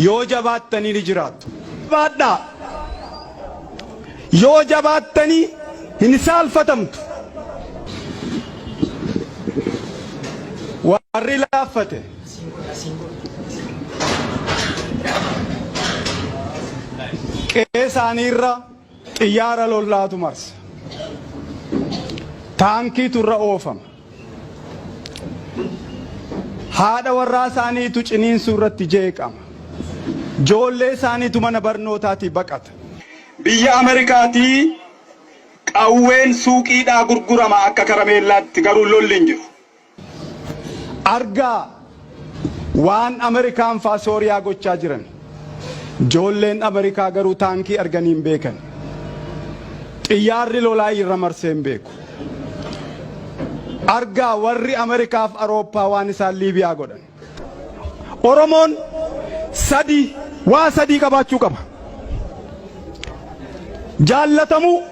Yoo jabaattanii ni jiraattu. Jabaadhaa! Yoo jabaattanii hin saalfatamtu. Warri laaffate. Qe'ee isaaniirra xiyyaara lollaatu marsa. Taankiitu irra oofama. Haadha warraa isaaniitu ciniinsuu irratti jeeqama. Joollee isaaniitu mana barnootaatii baqata. Biyya Amerikaatii qawween suuqiidhaa gurgurama akka karameellaatti garuu lolli hin jiru. Argaa waan Amerikaan faa Sooriyaa gochaa jiran. Joolleen Amerikaa garuu taankii arganii hin beekan. Xiyyaarri lolaa irra marsee hin beeku. Argaa warri Amerikaaf Arooppaa waan isaan Liibiyaa godhan. Oromoon sadii waa sadii qabaachuu qaba. Jaallatamuu,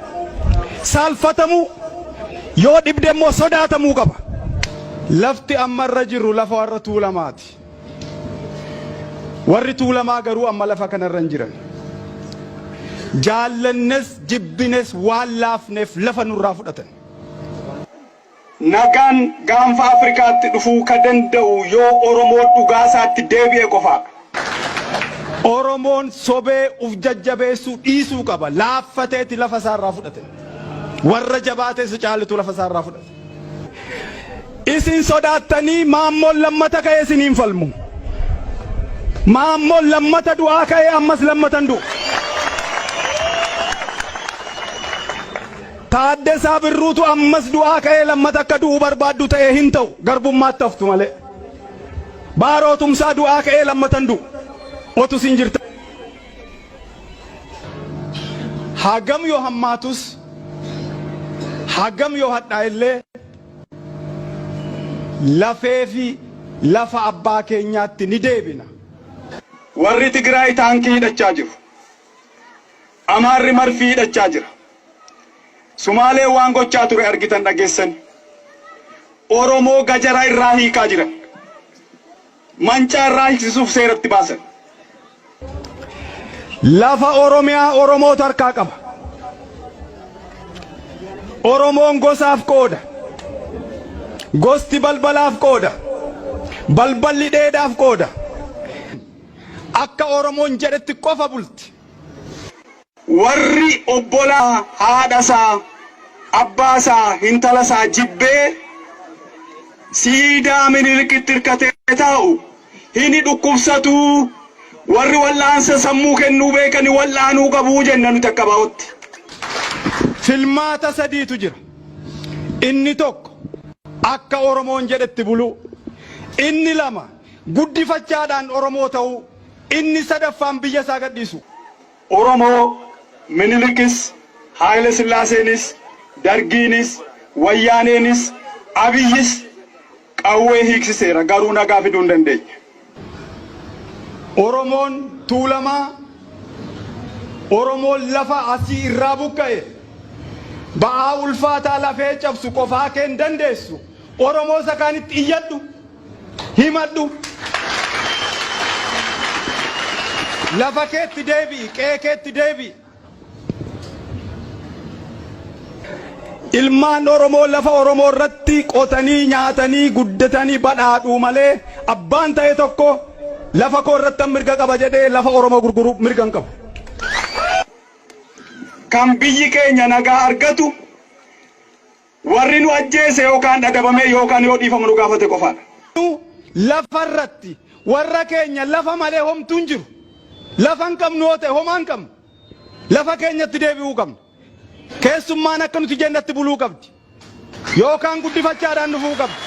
saalfatamuu, yoo dhibde immoo sodaatamuu qaba. Lafti amma irra jirru lafa warra Tuulamaati. Warri Tuulamaa garuu amma lafa kanarra hin jiran. Jaallannes jibbines waan laafneef lafa nurraa fudhatan. Nagaan gaanfa Afrikaatti dhufuu ka danda'u yoo Oromoon dhugaasaatti deebi'e qofaadha. Oromoon sobee uf jajjabeessuu dhiisuu qaba. Laaffateeti lafa isaa irraa fudhate. Warra jabaatee isa caalutu lafa isaa irraa fudhate. Isin sodaattanii Maammoon lammata ka'ee isiniin falmu. Maammoon lammata du'aa ka'ee ammas lammata hin du'u. Taaddasaa Birruutu ammas du'aa ka'ee lammata akka du'u barbaaddu ta'ee hin ta'u garbummaatti haftu malee. Baaroo Tumsaa du'aa ka'ee lammata hin du'u. Otu isin jirta. Hagam yoo hammaatus hagam yoo hadhaa'ellee lafee fi lafa abbaa keenyaatti ni deebina. Warri Tigraay taankii hidhachaa jiru. Amaarri marfii hidhachaa jira. Sumaaleen waan gochaa ture argitan dhageessani. Oromoo gajara irraa hiikaa jiran. Mancaa irraa hiiksisuuf seeratti baasan. Lafa Oromiyaa Oromootu harkaa qaba. Oromoon gosaaf qooda. Gosti balbalaaf qooda. Balballi dheedaaf qooda. Akka Oromoon jedhetti qofa bulti. Warri obbolaa haadha isaa, abbaa isaa, hintala isaa jibbee siidaa Minilikitti hirkatee taa'u hini dhukkubsatuu, warri wal'aansa sammuu kennuu beekani wal'aanuu qabu jenna nuti akka ABOtti. Filmaata sadiitu jira. Inni tokko akka Oromoon jedhetti buluu. Inni lama Guddifachaadhaan Oromoo ta'uu, inni sadaffaan biyya isaa gadhiisuu. Oromoo, Minilikis, Haayile Sillaaseenis, Dargiinis, Wayyaaneenis, Abiyyis qawwee hiiksiseera garuu nagaa fiduu hin dandeenye. Oromoon Tuulamaa, Oromoon lafa asii irraa buqqa'e, ba'aa ulfaataa lafee cabsu qofaa kee hin dandeessu. Oromoo isa kaanitti iyyadhu. Himadhu. Lafa keetti deebi'i, qe'ee keetti deebi'i. Ilmaan Oromoo lafa Oromoo irratti qotanii, nyaatanii, guddatanii badhaadhuu malee abbaan ta'e tokko lafa koo irrattan mirga qaba jedhee lafa Oromoo gurguruu mirga hin qabu. Kan biyyi keenya nagaa argatu Warri nu ajjeese yookaan adabamee yookaan yoo dhiifama nu gaafate qofaadha. Nu lafa irratti warra keenya lafa malee homtuu hin jiru. Lafa hin qabnu yoo ta'e homaa hin qabnu. Lafa keenyatti deebi'uu qabna. Keessummaan akka nuti jennetti buluu qabdi. Yookaan guddifachaadhaan dhufuu qabdi.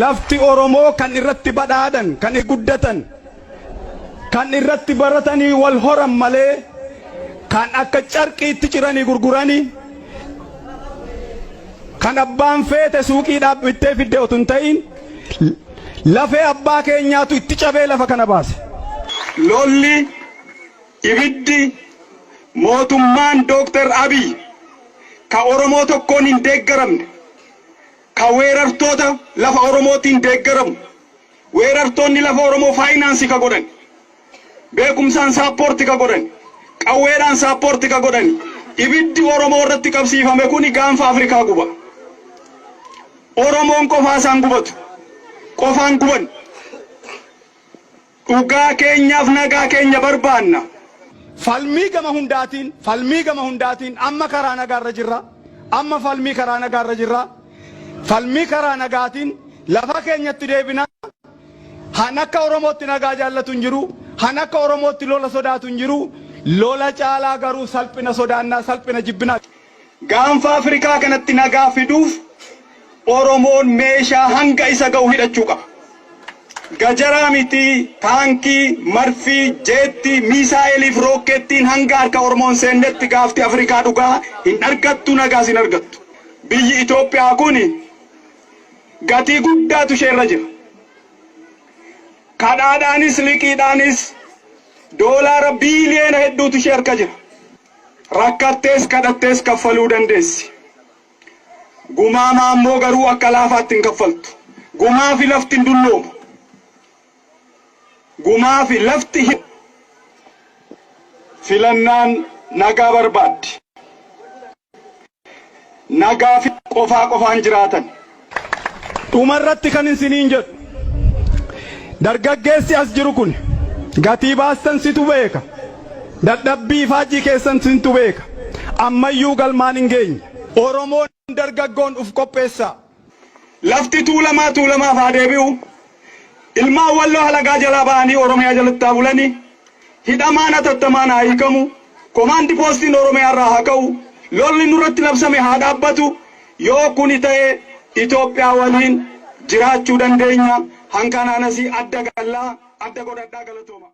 Lafti Oromoo kan irratti badhaadhan, kan guddatan, Kan irratti baratanii wal horan malee kan akka carqiitti ciranii gurguranii kan abbaan feete suuqiidhaa bittee fidde otu hin ta'in lafee abbaa keenyaatu itti cabee lafa kana baase. Lolli, ibiddi, mootummaan Dooktar Abiy ka Oromoo tokkoon hin deeggaramne, ka weerartoota lafa Oromootiin deeggaramu, Weerartoonni lafa Oromoo finance ka godhan, beekumsaan support ka godhan, qawweedhaan support ka godhan, ibiddi Oromoo irratti qabsiifame kuni gaanfa Afrikaa guba. Oromoon qofaa isaan gubatu. Qofaan guban. Dhugaa keenyaaf nagaa keenya barbaanna. Falmii gama hundaatiin, falmii gama hundaatiin amma karaa nagaarra jirra. Amma falmii karaa nagaarra jirra. Falmii karaa nagaatiin lafa keenyatti deebina. Han akka Oromootti nagaa jaallatu hin jiru. Han akka Oromootti lola sodaatu hin jiru. Lola caalaa garuu salphina sodaannaa, salphina jibbinaa. Gaanfa Afrikaa kanatti nagaa fiduuf Oromoon meeshaa hanga isa ga'u hidhachuu qaba. Gajaraa miti, taankii, marfii, jeettii, miisaa'eliif rookkeettiin hanga harka Oromoon seennetti gaafti Afrikaa dhugaa hin argattu, nagaas hin argattu. Biyyi Itoophiyaa kun gatii guddaatu ishee irra jira. Kadhaadhaanis liqiidhaanis doolaara biiliyoona hedduutu ishee harka jira. Rakkattees kadhattees kaffaluu dandeessi. Gumaa maammoo garuu akka laafaatti hin kaffaltu. Gumaa fi lafti hin dulloomu. Gumaa fi lafti filannaan nagaa barbaaddi. Nagaa fi qofaa qofaan jiraatan. Dhumarratti kan isiniin jedhu, dargaggeessi as jiru kun gatii baastan situ beeka. Dadhabbii faajjii keessan sintu beeka. Ammayyuu galmaan hin geenye. Oromoon dargaggoon uf qopheessaa. Lafti Tuulamaa Tuulamaaf haa deebi'u. Ilmaan Walloo halagaa jalaa ba'anii Oromiyaa jalatti haa bulanii. Hidhamaan hatattamaan haa hiikamu. Komaandi poostiin Oromiyaa irraa haa ka'u. Lolli nurratti labsame haa dhaabbatu. Yoo kuni ta'e Itoophiyaa waliin jiraachuu dandeenya. Hankanaan asii adda gallaa adda godhadhaa, galatooma.